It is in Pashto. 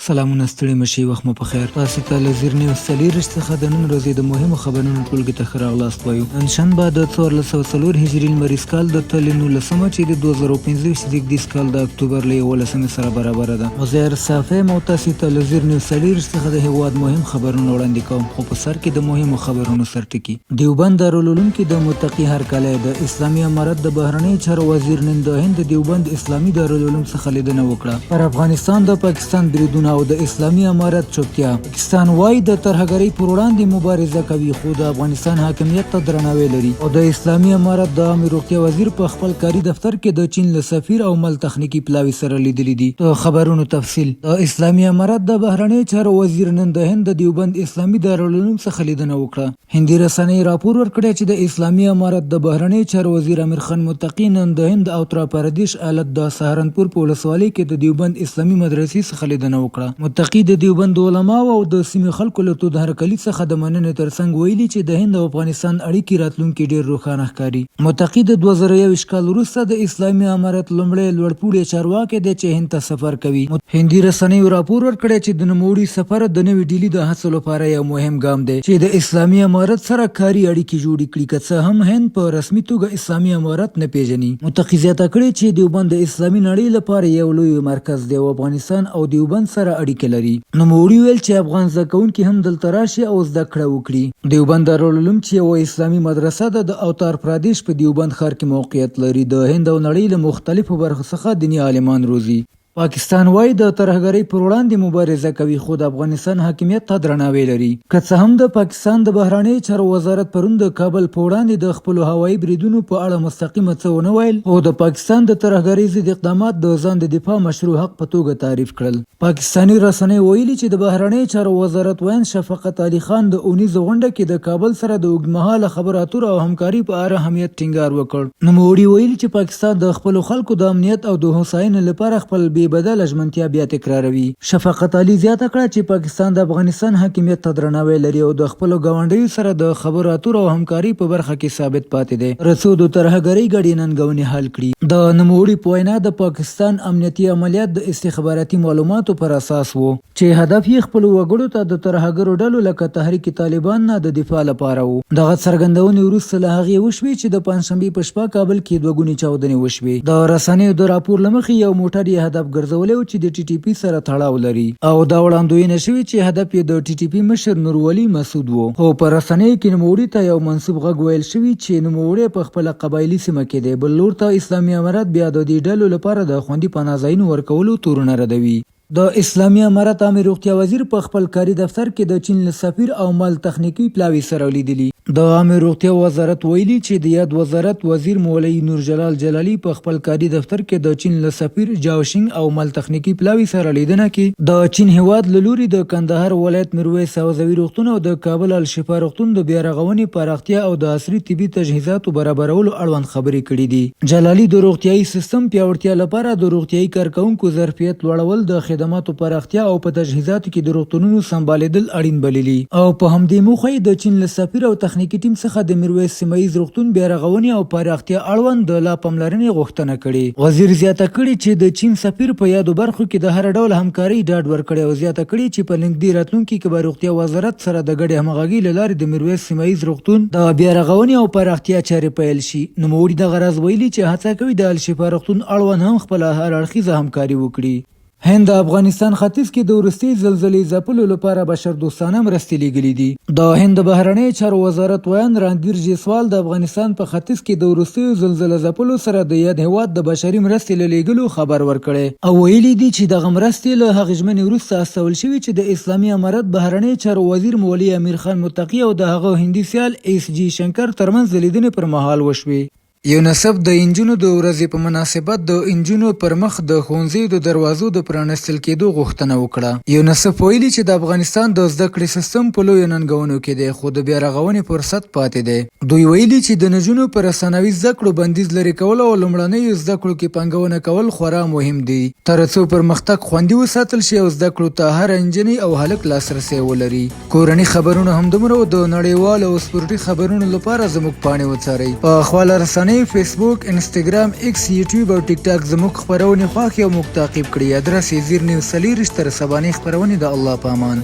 سلامونه ستړي مشي وخت مو په خیر. تاسو ته له زیر نیوز 24 څخه د نن ورځې د مهمو خبرونو ټولګې ته ښه راغلاست وایو. نن شنبه د 1404 هجري لمریز کال د تلې 19مه چې د 2025 زیږدیز کال د اکتوبر له 11مې سره برابره ده. عزیر صافی یم او تاسو ته له زیر نیوز 24 څخه د هیواد مهم خبرونه وړاندې کوم، خو په سر کې د مهمو خبرونو سرټکي. دیوبند دارالعلوم کې د متقي هرکلی، د اسلامي امارت د بهرنیو چارو وزیر نن د هند د دیوبند اسلامي دارالعلوم څخه لیدنه وکړه. پر افغانستان د پاکستان بریدونه او د اسلامي امارت چوپتیا. پاکستان وايي د ترهګرۍ پر وړاندې مبارزه کوي خو د افغانستان حاکمیت ته درناوی لري. او د اسلامي امارت د عامې روغتیا وزیر په خپل کاري دفتر کې د چین له سفیر او مل تخنیکي پلاوي سره لیدلي دي. د خبرونو تفصیل. د اسلامي امارت د بهرنیو چارو وزیر نن د هند د دیوبند اسلامي دارالعلوم څخه لیدنه وکړه. هندي رسنۍ راپور ورکړی چې د اسلامي امارت د بهرنیو چارو وزیر امیر خان متقي نن د هند د اوترا پردیش ایالت د سهارنپور په ولسوالۍ کې د دیوبند اسلامي مدرسې څخه لیدنه وکړه. متقي د دیوبند د علماوو او د سیمې خلکو له تود هرکلي څخه د مننې ترڅنګ ویلي چې د هند او افغانستان اړیکي راتلونکي ډېر روښانه ښکاري. متقي د 2021 کال وروسته د اسلامي امارت لومړی لوړپوړی چارواکی دی چې هند ته سفر کوي. هندي رسنیو راپور ورکړی چې د نوموړي سفر د نوي ډیلي د هڅو لپاره یو مهم ګام دی چې د اسلامي امارت سره کاري اړیکې جوړې کړي، که څه هم هند په رسمي توګه اسلامي امارت نه پېژني. متقي زیاته کړې چې دیوبند د اسلامي نړۍ لپاره یو لوی مرکز دی او افغانستان او دیوبند سره اړیکې لري. نوموړي وویل چې افغان زده کوونکي هم دلته راشي او زده کړه وکړي. دیوبند دارالعلوم چې یوه اسلامي مدرسه ده، د اوتار پرادیش په دیوبند ښار کې موقعیت لري، د هند او نړۍ له مختلفو برخو څخه دیني عالمان روزي. پاکستان وايي د ترهګرۍ پر وړاندې مبارزه کوي خو د افغانستان حاکمیت ته درناوی لري. که څه هم د پاکستان د بهرنیو چارو وزارت پرون د کابل په وړاندې د خپلو هوایي بریدونو په اړه مستقیمه څه ونه ویل، خو د پاکستان د ترهګرۍ ضد اقدامات د ځان د دفاع مشروع حق په توګه تعریف کړل. پاکستاني رسنیو ویلي چې د بهرنیو چارو وزارت ویاند شفقت علي خان د اونیزې غونډه کې د کابل سره د اوږدمهاله خبرو اترو او همکارۍ په اهمیت ټینګار وکړ. نوموړي ویلي چې پاکستان د خپلو خلکو د امنیت او د هوساینې لپاره خپل بې بدله ژمنتیا بیا تکراروي. شفقت علي زیاته کړه چې پاکستان د افغانستان حاکمیت ته درناوی لري او د خپلو ګاونډیو سره د خبرو اترو او همکارۍ په برخه کې ثابت پاتې دی، ترڅو د ترهګرۍ ګډې ننګونې حل کړي. د نوموړي په وینا، د پاکستان امنیتي عملیات د استخباراتي معلوماتو پر اساس وو، چې هدف یې خپلو وګړو ته د ترهګرو ډلو لکه تحریک طالبان نه د دفاع لپاره و. دغه څرګندونې وروسته له هغې وشوې چې د پنجشنبې په شپه کابل کې دوه ګونې چاودنې وشوې. د رسنیو د راپور له مخې یو موټر یې هدف ګرځولی و چې د ټي ټي پي سره تړاو لري او دا وړاندوینه شوې چې هدف یې د ټي ټي پي مشر نور ولي مسعود و. خو په رسنیو کې نوموړي ته یو منسوب غږ ویل شوي چې نوموړی په خپله قبایلي سیمه کې دی. بل لور ته اسلامي امارت بیا د دې ډلو لپاره د خوندي پناه ځایونو ورکولو تورونه ردوي. د اسلامي امارت عامې روغتیا وزیر په خپل کاري دفتر کې د چین له سفیر او مل تخنیکي پلاوي سره لیدلي. د عامې روغتیا وزارت ویلي چې د یاد وزارت وزیر مولوي نور جلال جلالي په خپل کاري دفتر کې د چین له سفیر جاو شینګ او مل تخنیکي پلاوي سره لیدنه کې د چین هېواد له لوري د کندهار ولایت میرویس حوزوي روغتون او د کابل الشفا روغتون د بیارغونې، پراختیا او د عصري طبي تجهیزاتو برابرولو اړوند خبرې کړې دي. جلالي د روغتیايي سیستم پیاوړتیا لپاره د روغتیايي کارکوونکو ظرفیت لوړول، د خدماتو پراختیا او په تجهیزاتو کې د روغتونونو سمبالېدل اړین بللي او په همدې موخه یې د چین له سفیر او تخنیکي ټیم څخه د میرویس سیمه ییز روغتون بیارغونې او پراختیا اړوند د لا پاملرنې غوښتنه کړې. وزیر زیاته کړې، چې د چین سفیر په یادو برخو کې د هر ډول همکارۍ ډاډ ورکړی او زیاته کړې، چې په نږدې راتلونکي کې به روغتیا وزارت سره د ګډې همغږۍ له لارې د میرویس سیمه ییز روغتون د بیارغونې او پراختیا چارې پیل شي. نوموړي دغه راز ویلي چې هڅه کوي د الشفا روغتون اړوند هم خپله هر اړخیزه همکاري وکړي. هند د افغانستان ختیځ کې د وروستۍ زلزلې ځپلو لپاره بشردوستانه مرستې لېږلې دي. د هند د بهرنیو چارو وزارت ویاند راندیر جیسوال د افغانستان په ختیځ کې د وروستیو زلزله ځپلو سره د یاد هېواد د بشري مرستې له لېږلو خبر ورکړی او ویلي دي چې دغه مرستې له هغې ژمنې وروسته استول شوي چې د اسلامي امارت بهرنیو چارو وزیر مولوي امیر خان متقي او د هغه هندي سیال ایس جي شنکر ترمنځ د لیدنې پر مهال وشوې. یونسف د انجونو د ورځې په مناسبت د انجونو پر مخ د ښوونځیو د دروازو د پرانستل کېدو غوښتنه وکړه. یونسف ویلي چې د افغانستان د زده کړې سیستم په لویو ننګونو کې دی خو د بیارغونې فرصت پاتې دی. دوی ویلي چې د نجونو پر ثانوي زده کړو بندیز لرې کول او لومړنیو زده کړو کې پانګونه کول خورا مهم دي ترڅو پرمختګ خوندي وساتل شي او زده کړو ته هره نجلۍ او هلک لاسرسی ولري. کورني خبرونه همدومره وو، د نړیوالو او سپورټي خبرونو لپاره زموږ پاڼې وڅارئ. په خواله رسنیو. رسنۍ فیسبوک، انستګرام، ایکس، یوټیوب او ټیک ټاک زموږ خپرونې خوښې او موږ تعقیب کړئ. ادرس یې زیر نیوز 24. تر سبانۍ خپرونې د الله په امان.